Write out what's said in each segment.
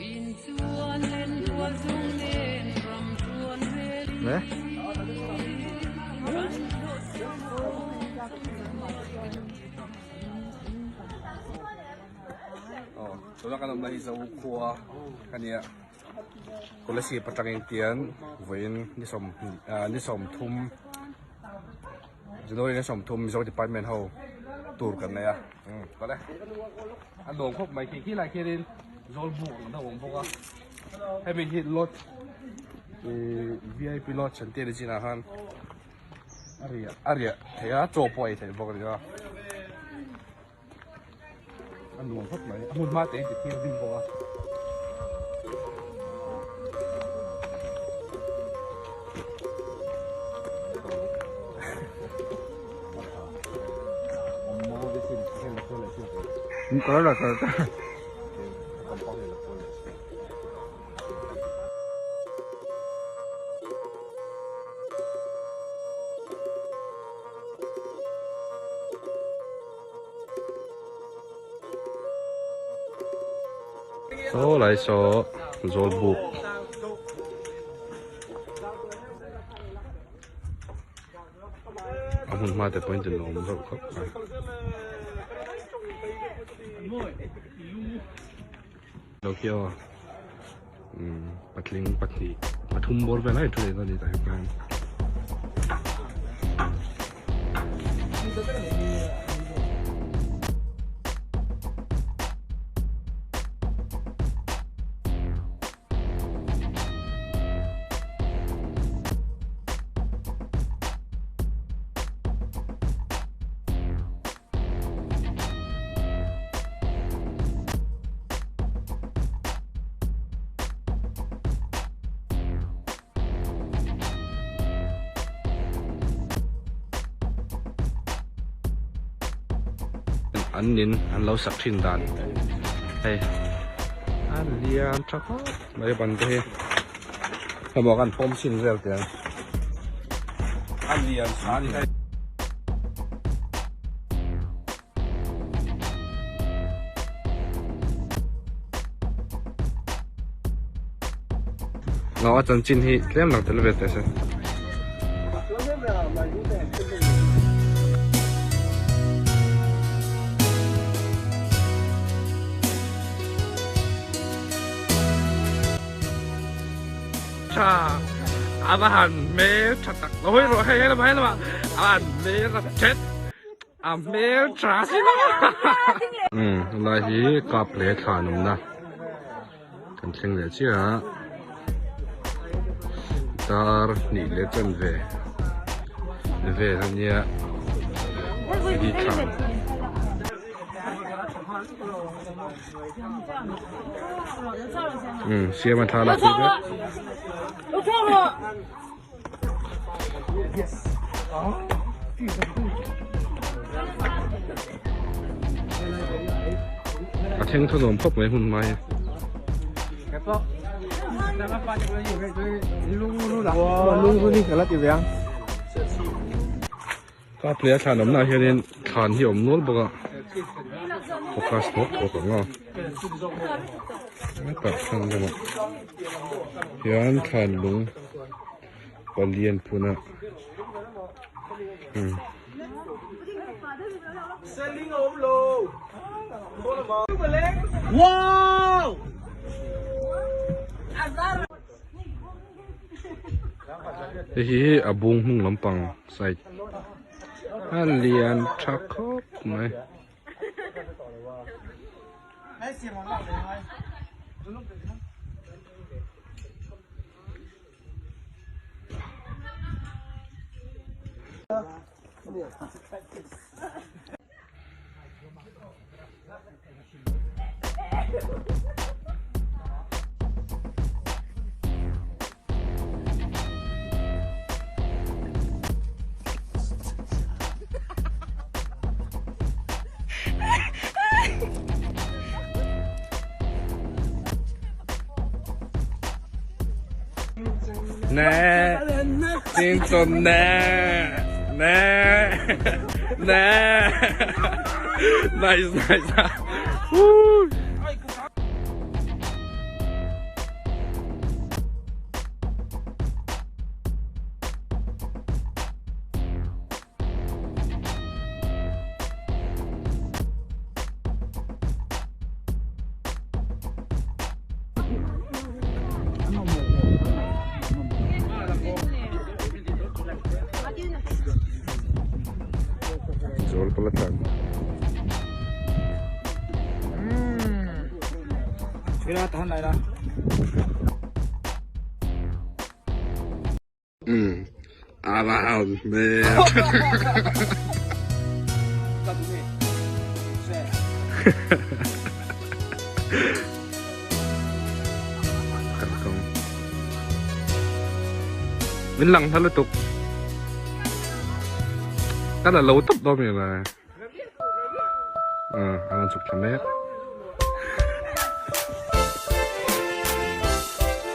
Ne? Oh, tuna kan awmna hi Zo khua a nia. Kolasib atangin tian vawiin ni sawmhnih ah ni sawmthum January ni sawmthum Mizo department ho tour kan nei a umm kawle a nuam khawp mai khi khi lai khianin Zawlbuk ang deuh a awm bawk a hemi hi lodge ihh vip lodge an tih a ni chinah khan a riah a riah theih a chaw pawh a ei theih bawk a ni a. A nuam khawp mai a hmun hma te ti thiang hlim bawk a. Saw lai saw zawl buk a hmun hma te pawhin tin a awm reuh khawp mai. Lo khi aw umm patling pahnih pathum bawr vel a inthu leh dawn a ni tah hian. An nin an lo sak thin dan hei a lian tha khawp mai ban te hi hemaw kan pawm chhin vel teh ang a lian tha a ni hei. Lo a chanchin hi tlem lang tel ve teh se. Tha a va han hmel tha tak lo hawi rawh hei helama helama a va han hmel tha thet a hmel tha si lo umm helai hi cup leh thlan awmna kan thleng leh chiah a dar hnih leh chanve vel a nia hi thlan. Um siam a thla lak pui vek. A thleng tha nuam khawp mai hmun hma hi. Ka play a thlan awmna ah hianin thlan hi a awm nual bawk a focus thawk thawk ang a hetah thlan lamah hian thlan lung palian phun a umm. Hei hi a bung hnung lampang side a lian tha khawp mai. Nè, xin tuần nè, nè, nè, nice, nice, Woo. ka la tlan. Umm a va han hmel. Min lang hla lutuk. Ka la lo tawp dawn mi la. A rawn chhuk thla mek.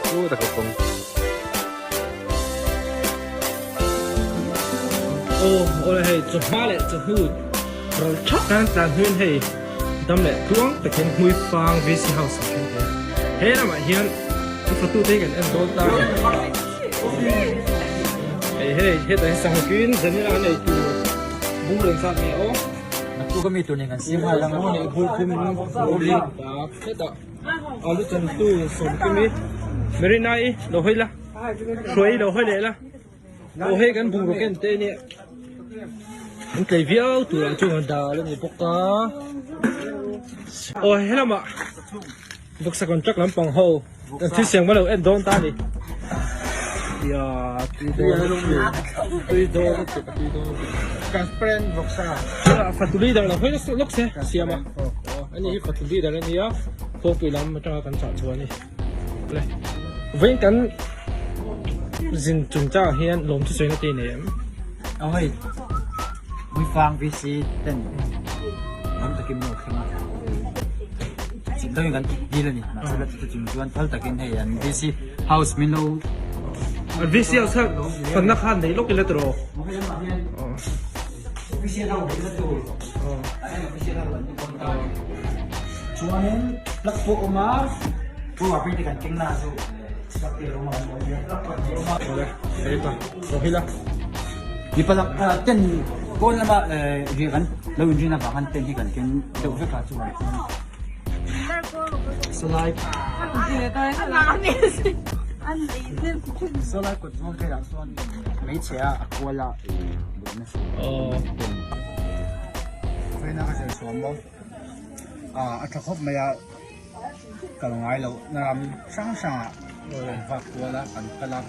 Chu tak a kawng. Aw awle hei chawhma leh chawhnu ral thak kan tlan hnuin hei dam leh tluang takin Hmuifang VC House ah thleng thei a. He lamah hian a fatute hi kan en dawn ta a ni. Hei hei hetah hian sangha tuiin zanina an ei tur bur an zat nge aw. Naktuk ami tur nen kan siam nghal ang. Aw nei bur kum bur tak hetah alu chantu sawmkimi Marina-i lo hawi la hruai lo hawi leh la. Aw hei kan bungraw ken te nia an tlei viau turah chuan dal a ni bawk a aw helamah bawksa contract lampang ho kan thil siam lo en dawn ta a ni ia tui dawn tui dawn lutuk a tui dawn lutuk transparent bawksa fatu leader lo hawi lawk se siam a ani hi fatu leader a nia kawngpui lam atanga kan chah chhuah a ni. Vawiin kan zin chungchangah hian lawm chu sawi na te nei em? Aw hei, Hmuifang VC ten ram takin min lo thleng a, chim dangin kan dil a ni, mahse la chuti chung chuan phal takin hei an VC house min lo An VC house kha fanna khan nei lawk ila tiraw? VC house nei la tur, VC house an ni dawn ta a ni. Chuanin plug pawh awm a, power bank te kan keng na chu plug te a awm a, plug pahnih a awm a. Awle, hei ta, lo hi la. Mipa lam ten pawn lama riah kan lo inrin avang khan tent hi kan keng deuh vek a chuan sawlai sawlai kawt zawn velah sawn hmeichhe a a kual a mutna tent. Vawiin a ka zir chhuah maw? A tha khawp mai a, kal ngai loh na ram hrang hrangah kan vak kual a, kan kal a.